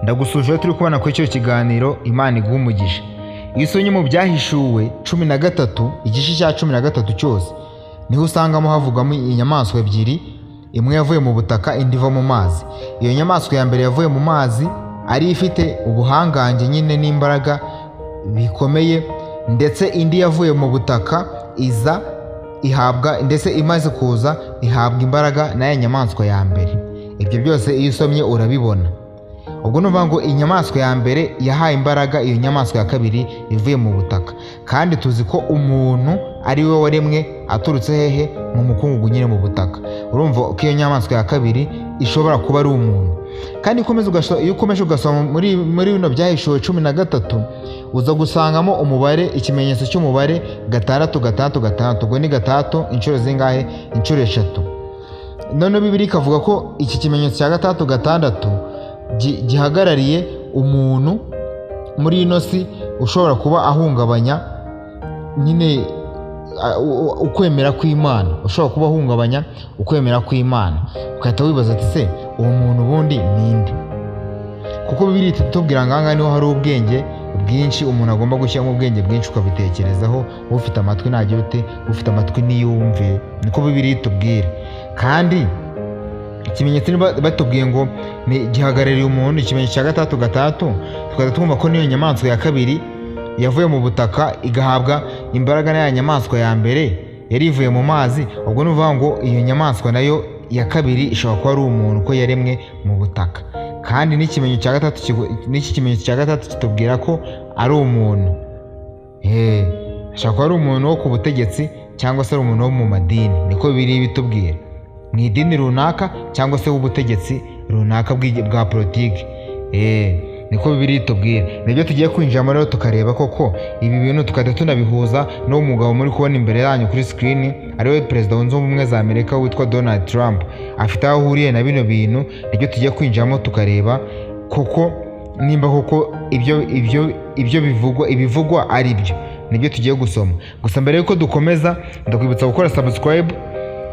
Ndagusuje turi kubona kuri icyo kiganiro. Imana iguha umugisha. Iyo usomye mu Byahishuwe 13, igice cya 13 cyose, niho usangamo havugwamo inyamaswa ebyiri, imwe yavuye mu butaka, indi iva mu mazi. Iyo nyamaswa ya mbere yavuye mu mazi ari ifite ubuhangange nyine n'imbaraga bikomeye, ndetse indi yavuye mu butaka iza ihabwa, ndetse imaze kuza ihabwa imbaraga n'aya nyamaswa ya mbere. Ibyo byose iyo usomye urabibona. Ubwo ni ukuvuga ngo inyamaswa ya mbere yahaye imbaraga iyo nyamaswa ya kabiri ivuye mu butaka, kandi tuzi ko umuntu ari we waremwe aturutse hehe? Mu mukungugu nyine, mu butaka. Urumva ko iyo nyamaswa ya kabiri ishobora kuba ari umuntu. Kandi iyo ukomeje ugasoma muri bino Byahishuwe 13, uza gusangamo umubare, ikimenyetso cy'umubare 666. Ubwo ni gatatu inshuro zingahe? Inshuro eshatu. Noneho Bibiliya ikavuga ko iki kimenyetso cya gatandatu gatandatu gihagarariye umuntu muri ino si ushobora kuba ahungabanya nyine ukwemera kw'Imana, ushobora kuba ahungabanya ukwemera kw'Imana. Ugahita wibaza ati: "Se uwo muntu ubundi ninde?" Kuko Bibiliya itubwira ngo ahangaha niho hari ubwenge bwinshi, umuntu agomba gushyiramo ubwenge bwinshi ukabitekerezaho. Ufite amatwi ntagira ute? Ufite amatwi niyumve, niko Bibiliya itubwira. Kandi ikimenyetso niba batubwiye ngo ni gihagarariye umuntu, ikimenyetso cya gatandatu gatandatu, tukajya twumva ko n'iyo nyamaswa ya kabiri yavuye mu butaka igahabwa imbaraga n'aya nyamaswa ya mbere yari ivuye mu mazi, ubwo ni ukuvuga ngo iyo nyamaswa nayo ya kabiri ishobora kuba ari umuntu, ko yaremwe mu butaka. Kandi n'ikimenyetso cya gatatu n'iki kimenyetso cya gatatu kitubwira ko ari umuntu. Ashobora kuba ari umuntu wo ku butegetsi cyangwa se ari umuntu wo mu madini, niko biri bitubwira, mu idini runaka cyangwa se w'ubutegetsi runaka bwa politiki. Niko Bibiliya itubwira. Nibyo tugiye kwinjiramo rero, tukareba koko ibi bintu, tukajya tunabihuza n'uwo mugabo muri kubona imbere yanyu kuri screen, ariwe Perezida Wunze Ubumwe za Amerika witwa Donald Trump, afite aho ahuriye na bino bintu. Nibyo tugiye kwinjiramo, tukareba koko nimba koko ibyo bivugwa, ibivugwa ari byo. Nibyo tugiye gusoma. Gusa mbere yuko dukomeza, ndakwibutsa gukora subscribe,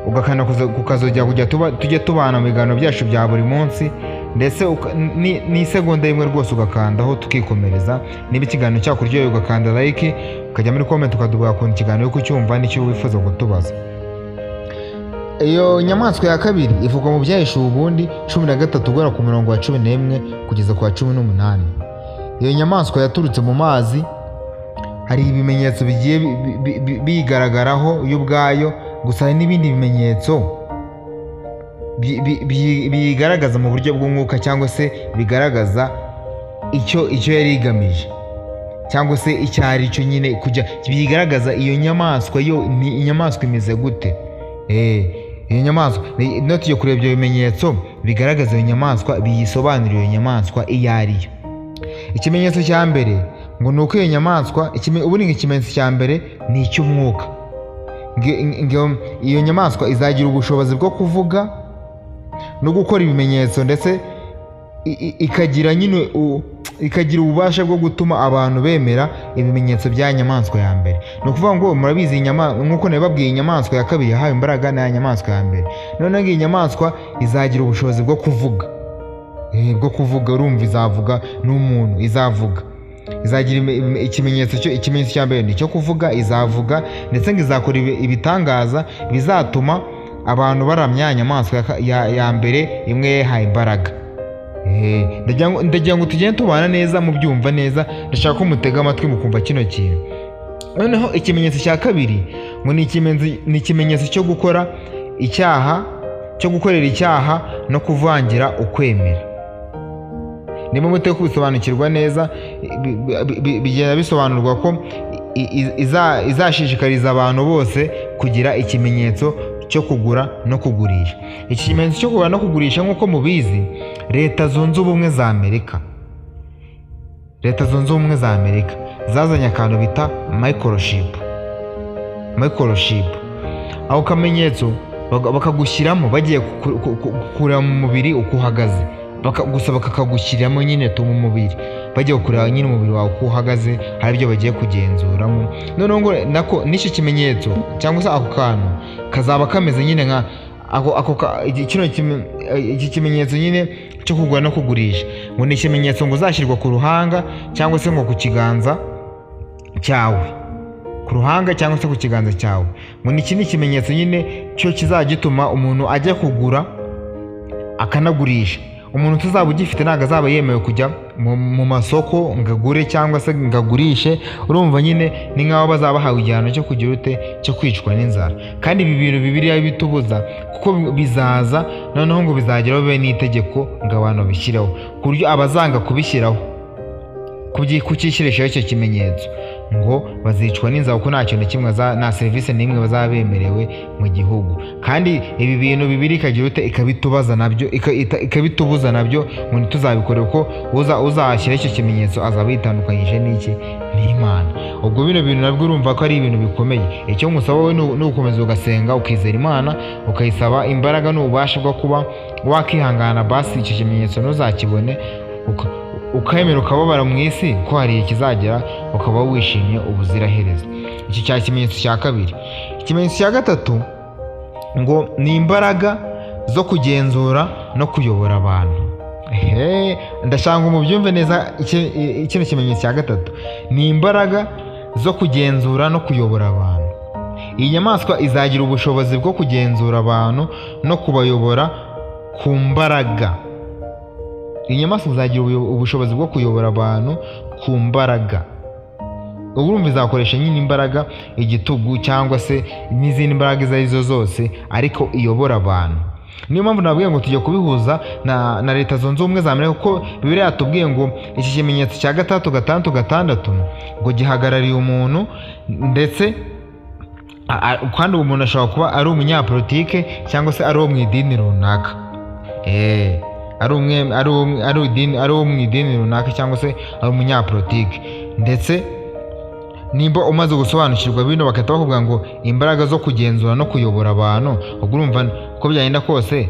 ugakanda kukazogera kujya tuba tujye tubana mu biganiro byacu bya buri munsi, ndetse n'isegonda rimwe rwose ugakandaho tukikomereza. Niba ikiganiro cyakuryoheye, ugakanda like, ukajya muri comment ukaduha ukuntu ikiganiro uri kucyumva n'icyo wifuza kutubaza. Iyo nyamaswa ya kabiri ivugwa mu Byahishuwe ubundi 13, guhera ku murongo wa 11 kugeza ku wa 18. Iyo nyamaswa yaturutse mu mazi, hari ibimenyetso bigiye biyigaragaraho yo ubwayo, gusa hari n'ibindi bimenyetso biyigaragaza mu buryo bw'umwuka, cyangwa se bigaragaza icyo yari igamije cyangwa se icyo ari cyo nyine, kujya biyigaragaza. Iyo nyamaswa yo ni inyamaswa imeze gute? Iyo nyamaswa no tujya kureba ibyo bimenyetso bigaragaza iyo nyamaswa, biyisobanura iyo nyamaswa iyo ari yo. Ikimenyetso cya mbere ngo ni uko iyo nyamaswa ubundi ngo ikimenyetso cya mbere ni icy'umwuka. Ngo iyo nyamaswa izagira ubushobozi bwo kuvuga no gukora ibimenyetso, ndetse ikagira nyine ikagira ububasha bwo gutuma abantu bemera ibimenyetso bya nyamaswa ya mbere. Ni ukuvuga ngo murabizi, nk'uko nabibabwiye, inyamaswa ya kabiri yahawe imbaraga n'aya nyamaswa ya mbere. Noneho iyi nyamaswa izagira ubushobozi bwo kuvuga. Bwo kuvuga, urumva izavuga n'umuntu, izavuga, izagira ikimenyetso cyo, ikimenyetso cya mbere ni icyo kuvuga, izavuga, ndetse ngo izakora ibitangaza bizatuma abantu baramya inyamaswa ya mbere imwe yahaye imbaraga. Ndagira ngo tugende tubana neza, mubyumva neza. Ndashaka ko mutega amatwi mukumva kino kintu. Noneho ikimenyetso cya kabiri ngo ni ikimenyetso cyo gukora icyaha, cyo gukorera icyaha no kuvangira ukwemera. Niba muteye kubisobanukirwa neza, bigenda bisobanurwa ko izashishikariza abantu bose kugira ikimenyetso cyo kugura no kugurisha. Iki kimenyetso cyo kugura no kugurisha, nk'uko mubizi, Leta Zunze Ubumwe za Amerika, Leta Zunze Ubumwe za Amerika zazanye akantu bita microchip. Microchip, ako kamenyetso bakagushyiramo bagiye kureba mu mubiri uko uhagaze. Gusa bakakagushyiramo nyine tu mu mubiri, bagiye kureba nyine umubiri wawe uko uhagaze, hari ibyo bagiye kugenzuramo. Noneho ngo nako n'icyo kimenyetso cyangwa se ako kantu kazaba kameze nyine nka ako ako ka- iki- kino iki kimenyetso nyine cyo kugura no kugurisha. Ngo ni ikimenyetso ngo uzashyirwa ku ruhanga cyangwa se ngo ku kiganza cyawe, ku ruhanga cyangwa se ku kiganza cyawe. Ngo ni iki? Ni ikimenyetso nyine cyo kizajya gituma umuntu ajya kugura akanagurisha. Umuntu utazaba ugifite ntabwo azaba yemewe kujya mu masoko ngo agure cyangwa se ngo agurishe. Urumva nyine ni nk'aho bazaba bahawe igihano cyo kugira ute? Cyo kwicwa n'inzara. Kandi ibi bintu Bibiliya bitubuza, kuko bizaza noneho ngo bizageraho bibe n'itegeko ngo abantu babishyireho, ku buryo abazanga kubishyiraho, kucyishyirishaho icyo kimenyetso, ngo bazicwa n'inzara, kuko nta kintu na kimwe nta serivisi n'imwe bazaba bemerewe mu gihugu. Kandi ibi bintu Bibiliya ikagira ute? Ikabitubaza nabyo, ikabitubuza nabyo, ngo ntituzabikore, kuko uzashyira icyo kimenyetso azaba yitandukanyije n'iki? N'Imana. Ubwo bino bintu nabwo urumva ko ari ibintu bikomeye. Icyo ngusaba wowe ni ugukomeza ugasenga, ukizera Imana, ukayisaba imbaraga n'ububasha bwo kuba wakihangana, basi icyo kimenyetso ntuzakibone, ukemera ukababara mu isi, ko hari igihe kizagera ukaba wishimye ubuziraherezo. Iki cya kimenyetso cya kabiri. Ikimenyetso cya gatatu ngo ni imbaraga zo kugenzura no kuyobora abantu. Ehe, ndashaka ngo mubyumve neza. Kino kimenyetso cya gatatu ni imbaraga zo kugenzura no kuyobora abantu. Iyi nyamaswa izagira ubushobozi bwo kugenzura abantu no kubayobora ku mbaraga. Iyi nyamaswa izagira ubushobozi bwo kuyobora abantu ku mbaraga. Ubu urumva izakoresha nyine imbaraga, igitugu cyangwa se n'izindi mbaraga izo ari zo zose, ariko iyobora abantu. Niyo mpamvu nabwiye ngo tujya kubihuza na Leta Zunze Ubumwe za Amerika, kuko Bibiliya yatubwiye ngo iki kimenyetso cya 6 6 6 ngo gihagarariye umuntu, ndetse kandi uwo muntu ashobora kuba ari umunyapolitike cyangwa se ari uwo mu idini runaka. Ari umwe ari idini, ari uwo mu idini runaka cyangwa se ari umunyapolitike. Ndetse nimba umaze gusobanukirwa bino, bagahita bakubwira ngo imbaraga zo kugenzura no kuyobora abantu, ubwo urumva uko byagenda kose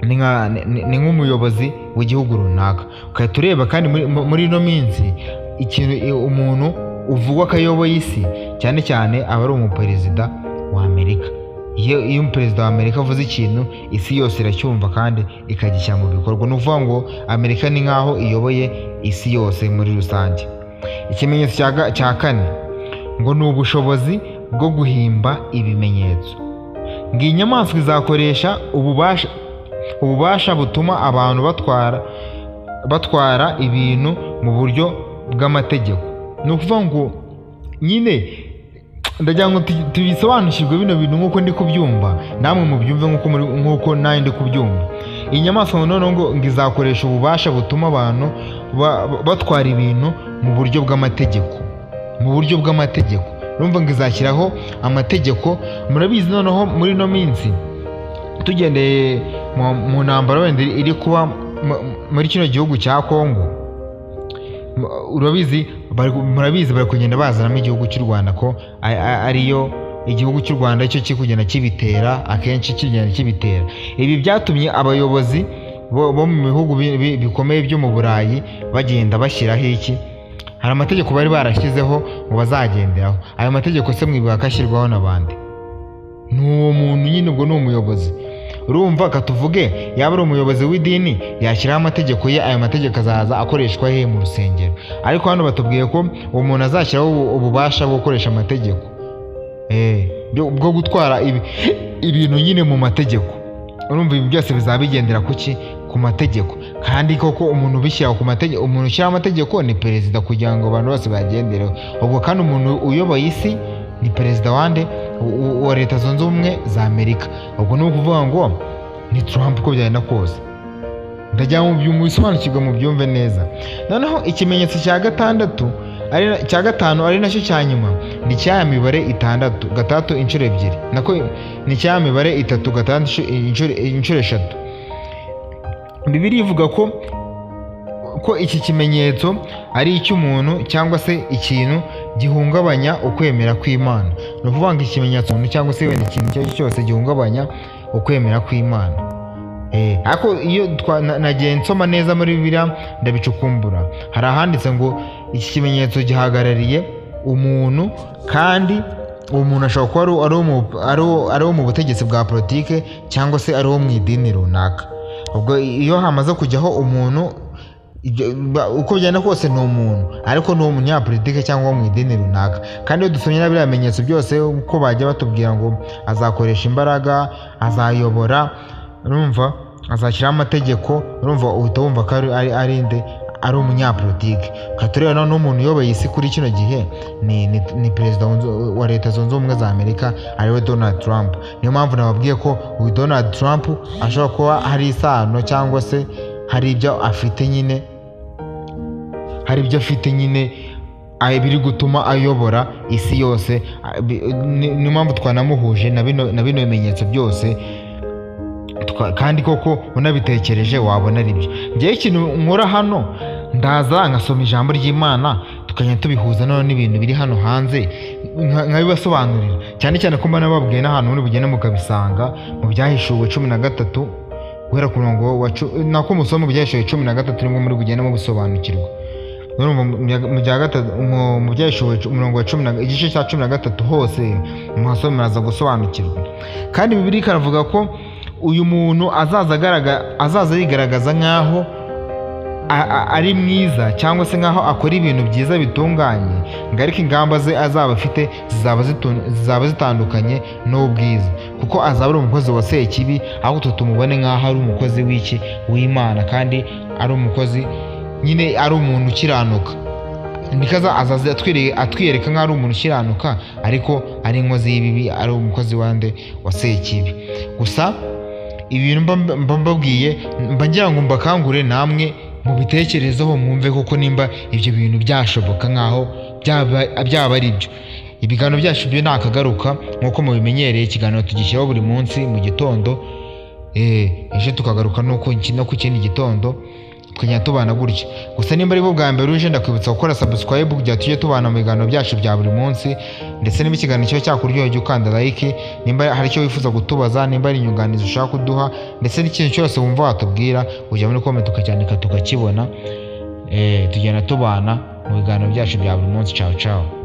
ni nk'umuyobozi w'igihugu runaka. Ugahita ureba kandi muri ino minsi ikintu umuntu uvugwa ko ayoboye isi cyane cyane aba ari umuperezida wa Amerika. Iyo umuperezida wa Amerika avuze ikintu, isi yose iracyumva kandi ikagishyira mu bikorwa. Ni ukuvuga ngo Amerika ni nk'aho iyoboye isi yose muri rusange. Ikimenyetso cya kane ngo ni ubushobozi bwo guhimba ibimenyetso. Ngo iyi nyamaswa izakoresha ububasha butuma abantu batwara ibintu mu buryo bw'amategeko. Ni ukuvuga ngo nyine ndagira ngo tubisobanukirwe bino bintu nk'uko ndi kubyumva, namwe mubyumve nk'uko nanjye ndi kubyumva. Iyi nyamaswa noneho ngo izakoresha ububasha butuma abantu batwara ibintu mu buryo bw'amategeko, mu buryo bw'amategeko. Urumva ngo izashyiraho amategeko. Murabizi noneho muri ino minsi tugendeye mu ntambara wenda iri kuba muri kino gihugu cya Kongo, urabizi murabizi bari kugenda bazanamo igihugu cy'u Rwanda, ko ariyo igihugu cy'u Rwanda cyo kiri kugenda kibitera, akenshi kigenda kibitera. Ibi byatumye abayobozi bo mu bihugu bikomeye byo mu Burayi bagenda bashyiraho iki? Hari amategeko bari barashyizeho ngo bazagenderaho. Ayo mategeko se mwibuka ko ashyirwaho n'abandi? Ni uwo muntu nyine, ubwo ni umuyobozi. Urumva katuvuge yaba ari umuyobozi w'idini, yashyiraho amategeko ye, ayo mategeko azaza akoreshwa he? Mu rusengero. Ariko hano batubwiye ko uwo muntu azashyiraho ububasha bwo gukoresha amategeko, bwo gutwara ibintu nyine mu mategeko. Urumva ibi byose bizaba bigendera ku ki? Ku mategeko. Kandi koko umuntu ubishyira ku mategeko, umuntu ushyiraho amategeko ni perezida, kugira ngo abantu bose bayagendereho. Ubwo kandi umuntu uyoboye isi ni perezida wande? Wa Leta Zunze Ubumwe za Amerika. Ubwo ni ukuvuga ngo ni Trump uko byagenda kose. Ndagira ngo mubisobanukirwe, mubyumve neza. Noneho ikimenyetso cya gatandatu cya gatanu ari nacyo cya nyuma ni cyaya mibare 6 6 inshuro ebyiri, nako ni cyaya mibare 3 6 inshuro 3. Bibiliya ivuga ko iki kimenyetso ari icy'umuntu cyangwa se ikintu gihungabanya ukwemera kw'Imana. Ni ukuvuga ngo ikimenyetso umuntu cyangwa se wenda ikintu icyo ari cyo cyose gihungabanya ukwemera kw'Imana. Ariko iyo nagiye nsoma neza muri Bibiliya ndabicukumbura, hari ahanditse ngo iki kimenyetso gihagarariye umuntu, kandi uwo muntu ashobora kuba ari uwo mu butegetsi bwa politike cyangwa se ari uwo mu idini runaka. Ubwo iyo hamaze kujyaho umuntu, uko byagenda kose ni umuntu, ariko ni umunyapolitike cyangwa mu idini runaka. Kandi iyo dusomye na biriya bimenyetso byose, uko bajya batubwira ngo azakoresha imbaraga, azayobora, urumva azashyiraho amategeko, urumva uhita wumva ko ari nde, ari umunyapolitike. Tukaba tureba noneho n'umuntu uyoboye isi kuri kino gihe ni perezida wa Leta Zunze Ubumwe za Amerika, ariwe Donald Trump. Niyo mpamvu nababwiye ko uyu Donald Trump ashobora kuba hari isano cyangwa se hari ibyo afite nyine, hari ibyo afite nyine biri gutuma ayobora isi yose. Niyo mpamvu twanamuhuje na bino bimenyetso byose. Kandi koko unabitekereje wabona ari byo. Njyewe ikintu nkora hano, ndaza ngasoma ijambo ry'Imana, tukajya tubihuza noneho n'ibintu biri hano hanze, nkabibasobanurira, cyane cyane ko mba nababwiye n'ahantu muri bugende mukabisanga mu Byahishuwe 13, guhera ku murongo wa nako musoma mu Byahishuwe 13, nibwo muri bugende mubisobanukirwa. Urumva mu bya gatatu, mu Byahishuwe umurongo wa cumi na, igice cya 13 hose muhasome, muraza gusobanukirwa. Kandi Bibiliya ikavuga ko uyu muntu azaza yigaragaza nk'aho ari mwiza, cyangwa se nk'aho akora ibintu byiza bitunganye, ngo ariko ingamba ze azaba afite zizaba zitandukanye n'ubwiza, kuko azaba ari umukozi wa Sekibi, ahubwo twe tumubone nk'aho ari umukozi w'iki, w'Imana, kandi ari umukozi nyine, ari umuntu ukiranuka. Niko azaza atwiyereka nk'aho ari umuntu ukiranuka, ariko ari inkozi y'ibibi, ari umukozi wande, wa Sekibi. Gusa ibintu mba mbabwiye, mba ngira ngo mbakangure namwe mubitekerezeho, mwumve koko nimba ibyo bintu byashoboka nk'aho byaba ari byo. Ibiganiro byacu byo nakagaruka nk'uko mubimenyereye, ikiganiro tugishyiraho buri munsi mu gitondo, ejo tukagaruka no ku kindi gitondo, tukajya tubana gutya. Gusa nimba ari bwo bwa mbere uje, ndakwibutsa gukora subscribe kugira tujye tubana mu biganiro byacu bya buri munsi, ndetse niba ikiganiro kiba cyakuryoheye ujye ukanda like, nimba hari icyo wifuza kutubaza, nimba ari inyunganizi ushaka kuduha, ndetse n'ikintu cyose wumva watubwira, ujya muri comment tukacyandika tukakibona. Tugenda tubana mu biganiro byacu bya buri munsi. Ciao ciao.